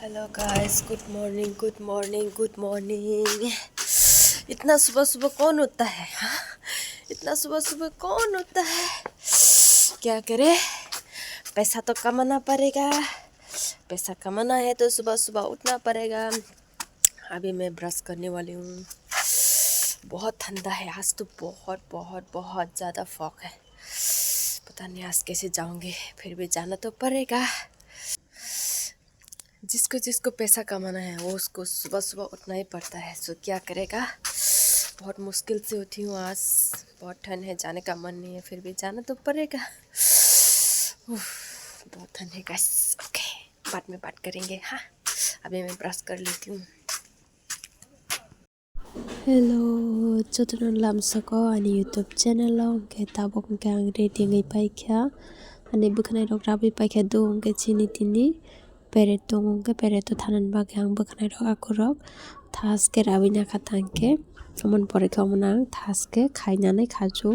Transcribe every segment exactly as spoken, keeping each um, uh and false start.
Hello guys, good morning, good morning, good morning. इतना सुबह सुबह कौन उठता है, हाँ? इतना सुबह सुबह कौन उठता है? क्या करे, पैसा तो कमाना पड़ेगा। पैसा कमाना है तो सुबह सुबह उठना पड़ेगा। अभी मैं ब्रश करने वाली हूँ। बहुत ठंडा है आज तो, बहुत, बहुत, बहुत ज़्यादा फॉग है। पता नहीं आज कैसे जाऊँगी, फिर भी जाना तो पड़ेगा। जिसको जिसको पैसा कमाना है, वो उसको सुबह सुबह उठना ही पड़ता है। सो क्या करेगा, बहुत मुश्किल से उठी हूँ आज। बहुत ठंड है, जाने का मन नहीं है, फिर भी जाना तो पड़ेगा। उफ, बहुत ठंड है गाइस। ओके, बाद में बात करेंगे। हाँ, अभी मैं ब्रश कर लेती हूँ। Hello, jotono lamsoko ani YouTube channel o hwnkhe tabuk hwnkhe ang ready wngwi paikha. Ani bwkhwnai rok rabwi paikha do hwnkhe chini tini peret tongo hwnkhe peret o thanani bagwi ang bwkhwnai rok akhorok thaske rabwi nakha tangkhe. Amoni pore khe omono ang thaske khainani khaju.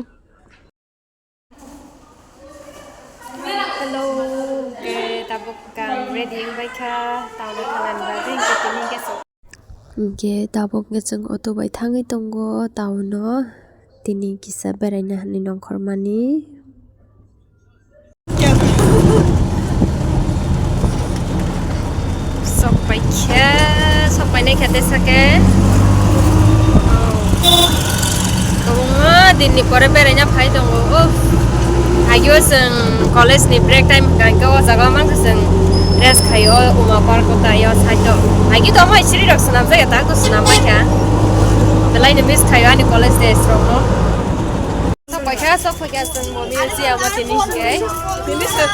Hello, hwnkhe tabuk ang ready wngbaikha, town o thangnani bagwi, hwnkhe tini hwnkhe so. Hwnkhe tabuk hwnkhe chwng auto bai thangwi tongo town o, tini kisa beraina hinwi nongkhormani. Sok paikha, sok painai kha tesa khe. Oh. Kwbangma dinni pore beraina phai tongo. Uff. Agio chwng college ni break time hwnkha hwnkhe o jaga o mankha chwng rest khaio, Uma Park o tai o side o. Agi to omo siri rok swnamjak ya, tak to swnam bai kha. Belai no miss khaio ani college days rok no. Sok paikha, sok paikha chwng bo museum o tini hwnkhe.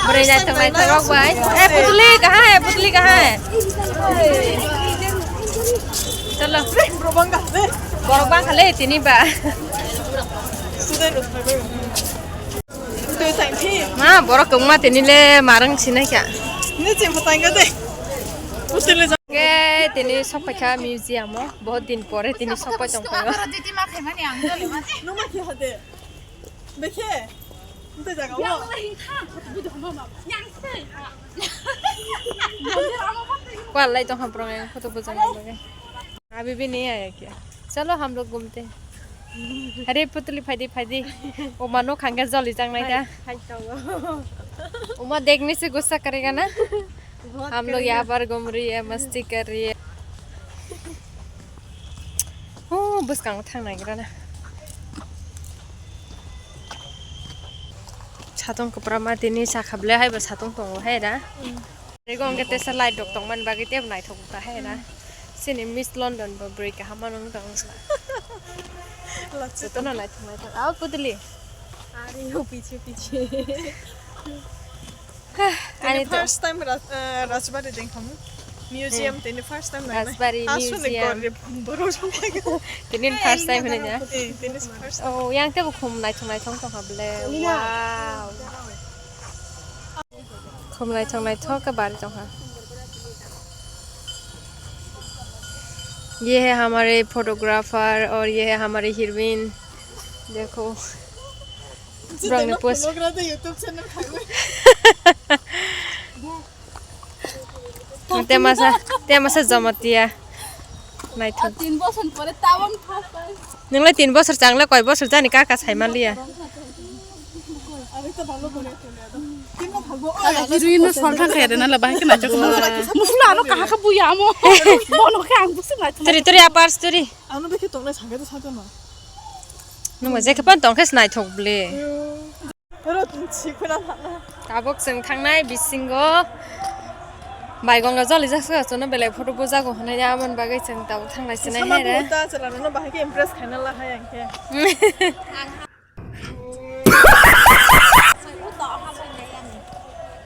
Bwrwi naithok naithok rok bai. Eh, putuli kaha hai, putuli kaha hai. Chalo. Borok bangkha le tini ba. Ma, borok kwbangma tini le marang sinai kha. Hwnkhe tini sok paikha museum o, bahut din pore tini sok pai tong paio. Bekhe? Nte jaga o? Kwal lai tong ham prong yang photo bujang bagwi. Abhi bhi nahi aaya kya? Chalo hum log ghumte hain. Are putuli phaidi phaidi. O mano khangke joli jang nai da. Hai, hai tongo. Uma dekhne se gussa karega na? Bahut karega. Hum log yahan par ghum rahe hain, masti kar rahe hain. Oh, bwskango thang naigra na. Satung kwpra ma tini sakha ble hai bo satung tongo hai da. Mm. Rego hwnkhe tesa light rok tongmani bagwi tebo naithok ta hai da. Mm. Chini Miss London bo bwrwi kaham mano wng tong sa. Jotono naithok naithok. Abo putuli. Are o piche piche. Ani to first time Raj-, eh, Rajbari dengkhamu. Museum tini first time nainai. Rajbari museum. Aswk ni gorib borok rok. Tini first time hinwi na? Eh, tini first time. Oh, yang tebo khum naithok naithok tongkha ble. Wow. Khum naithok naithok khe bari tongkha. ये है हमारे फोटोग्राफर और ये है हमारे हीरोइन। देखो। Borokni post. Te masa, te masa Jamatia. Naithok. Tin bosor pore tabon first time. Nwngla tin bosor changla koi bosor jani kaka saimaliya. Heroine no solthang kaya de nala bahai kena chok. Musula ano kaha ka buya amo. Bono ke ang busi naithok. Turi turi apar turi. Ano bekhe tongnai sakhe to sakhe no. Nwng je khe pan tong khe naithok ble. Oro si khuna thana. Tabuk chwng thangnai bisingo. Bai gonga joli jak saka chwngno belai photo bujago hwnwi amoni bagwi chwng tabuk thangnai sinai hai re. Sama buta chwla nono bahai khe impress khaina la hai ang khe.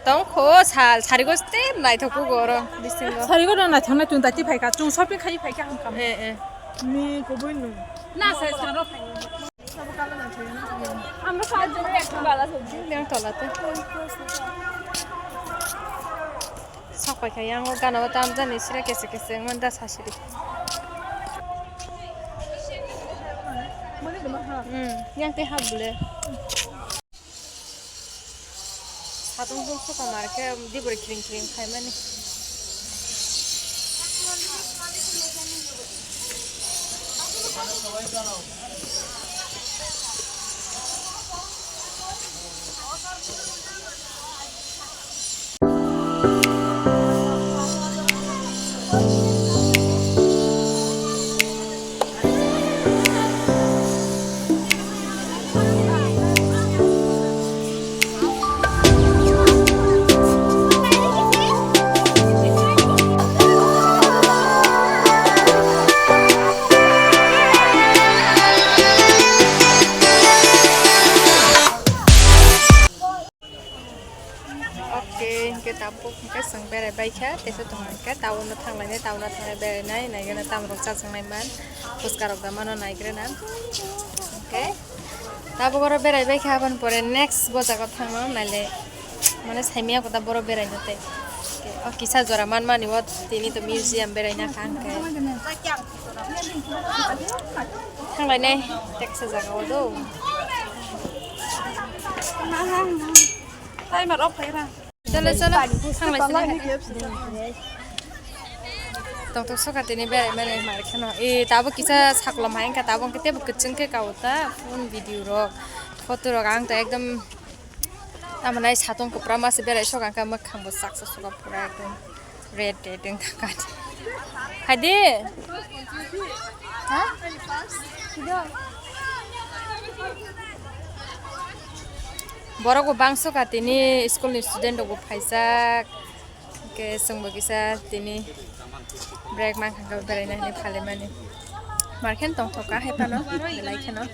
Tong kho sal sarigo step naithok bugo oro bisingo. Sarigo no naithok na chwng dati phaikha, chwng shopping khai phaikha hamkha. Eh, eh. Ni kubui no. Na sai saro phaikha. Sabo kala naithok na. Amra sa jone ekta bala sojji. Yang tolate. Sok paikha yang o gana o tam jani sira kese kese wngmani da sasiri. Hmm, yang tei hap bole. Satung sung suka mar khe dibur kring kring khaimani. Oke, hingke tabuk hingke chwng berai baikha, teisa tongo hingke town o thanglainai, town o thanglai berainai, naigana tamrok chajaknai man, phuchkarok da mano naigrana. Hingke tabuk oro berai baikha, aboni pore next bo jaga o thangmano naile, mane saimanya kota boro beraino tei. Hingke o kisa jora manmani o tini to museum beraina kha hingke. Thanglainai teksa jaga o do. Timer off khaira. Chalo, chalo. Thanglaisini. Tongthok soka tini berai mani mar kheno. E, tabo kisa saklom hai wngkha, tabo wngkha tebo kwchwng khe kao ta phone video rok, photo rok ang to ekdom tamo nai satung kwpra ma se berai soka wngkha, mwkhang bo chaksa soka pura ekdom. Red, red wngkha kati. Haidi? Ha? Borok bo bangso ka tini school ni student rok bo phaijak. Hingke chwng bo kisa tini break mankha khe beraina hinwi phalimani. Mar khe tongthok kha hai phano belai kheno.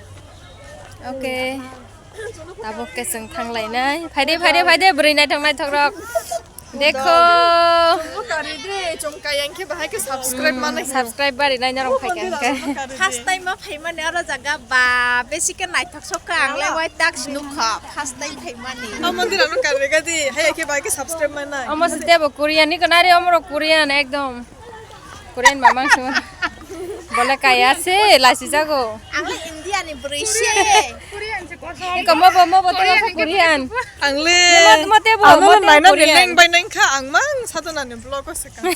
Okay. Tabuk khe chwng thanglainai. Phaide, phaide, phaide, bwrwi naithok naithok rok. Dekho. Chwngbo kari de, chwng kaya hwnkhe bahai khe subscribe manai. Subscribe bari nai norok phaikha hwnkhe. First time ma phaimani oro jaga ba, besi khe naithok sok kha, ang le wai tak sinuk kha, first time phaimani. O mondir ano kari ga di, hai khe bahai khe subscribe manai. Omo se tebo Korean ni kanari, omorok Korean ekdom. Korean mamang se. Bole kaya se, lasi jago. Ang le India ni bwrwi se. Iko mo bo, mo bo tebo Korean. Ang le. Mo, mo tebo, ang mo le tebo naina Korean. Leng bai nang kha, ang mang sadona ni vlog o se kang.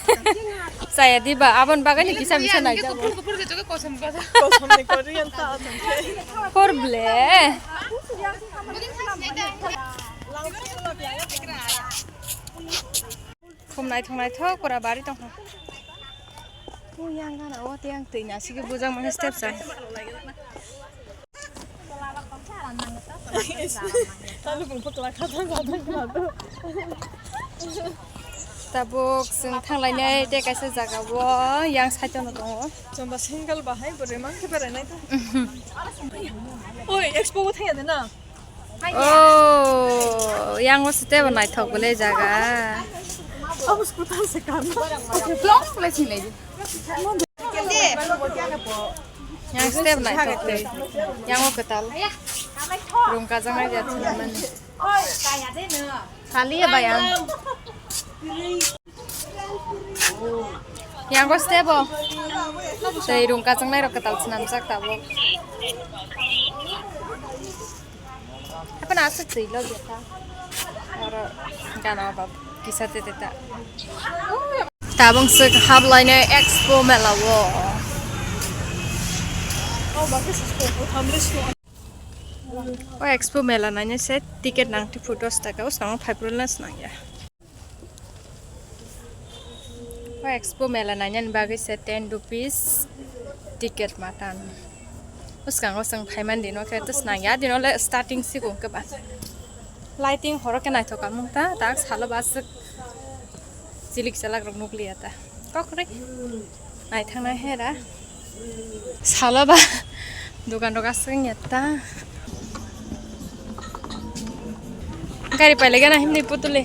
Saya di ba, abon bagani kisa misa nai jago. Kosom ni Korean ta atang khe. Kor ble. Khum naithok naithok pura bari tongkha. O yang gana o tei ang twi nasigwi bujak mani step sa. Tabuk chwng thanglainai tei kaisa jaga o yang side o tongo. Chwngba single bahai bwrwi mang khe berai nai ta. Oi, expo o thangya de na. Oh, yang o site bo naithok bole jaga. Abo scooter se kan. Vlog place ni lady. Yang step naithok bole. Yang o kwtal. Rung kajang ai jat man. Kali ya bayang. Yang ko step o. Tei rung kachang nai rok kwtal swnamjak tabuk. Haphano aswk twi log ya kha. Oro gana ba kisa te te ta. Tabuk swk hablai nai expo mela o. O expo mela naina se ticket nang ti photo sta ka o swkang phai phuru na swnang ya. O expo mela nainani bagwi se ten rupees ticket matan. Bwskango chwng phaimani dino khe to swnang ya, dino le starting sikung khe ba. Lighting horo khe naithok kamung ta, tak salo ba aswk chilik chalak rok nukliya ta. Kokre naithang nai hera. Salo ba dokan rok aswk wngya ta. Gari pailai gana himni putule.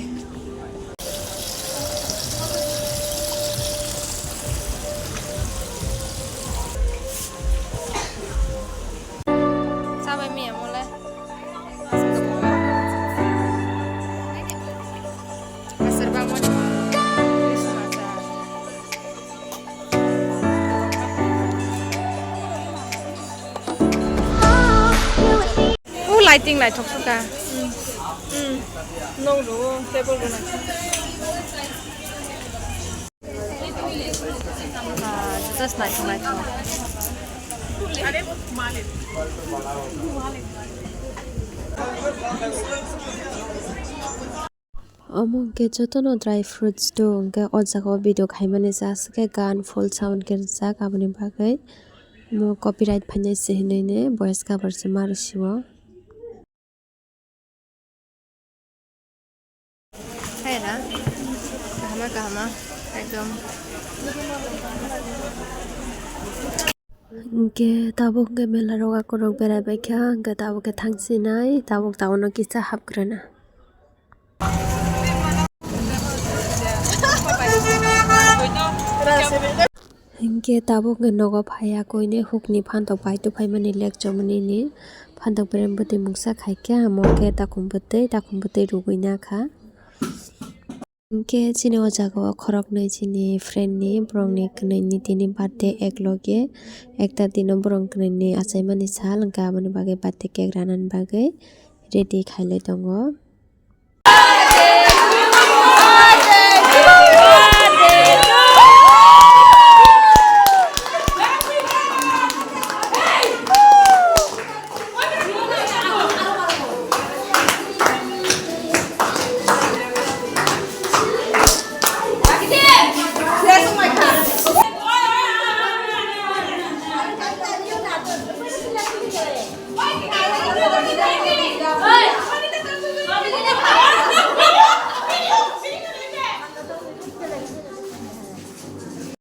Sabai miya mole. Aswk bangmani. O lighting naithok sukha. Hmm. Hmm. Nong ro table rw naithok. Omo hwnkhe jotono dry fruits do, hwnkhe o jaga o video khaimani se aswk khe gan full sound khe rijak, aboni bagwi omo copyright phainai se hinwi voice cover se ma rwsio. Hai na, kahama kahama, ekdom. Hwnkhe tabuk hwnkhe mela rogo akorok berai baikha, hwnkhe tabuk khe thangsinai, tabuk town o kisa hapgrana. Hinkhe tabuk nogo phaiya koine hukni phantok bai tuphaimani lek chomoni ni phantok berem bwtwi mungsa khaikhe amo khe takhum bwtwi takhum bwtwi rugwi nakha. Hinkhe chini o jaga o khoroknwi chini friend ni borok ni kwnwi ni tini birthday ekloge ekta dino borok kwnwi ni achaimani sal hinkhe aboni bagwi birthday cake ranani bagwi ready khailai tongo.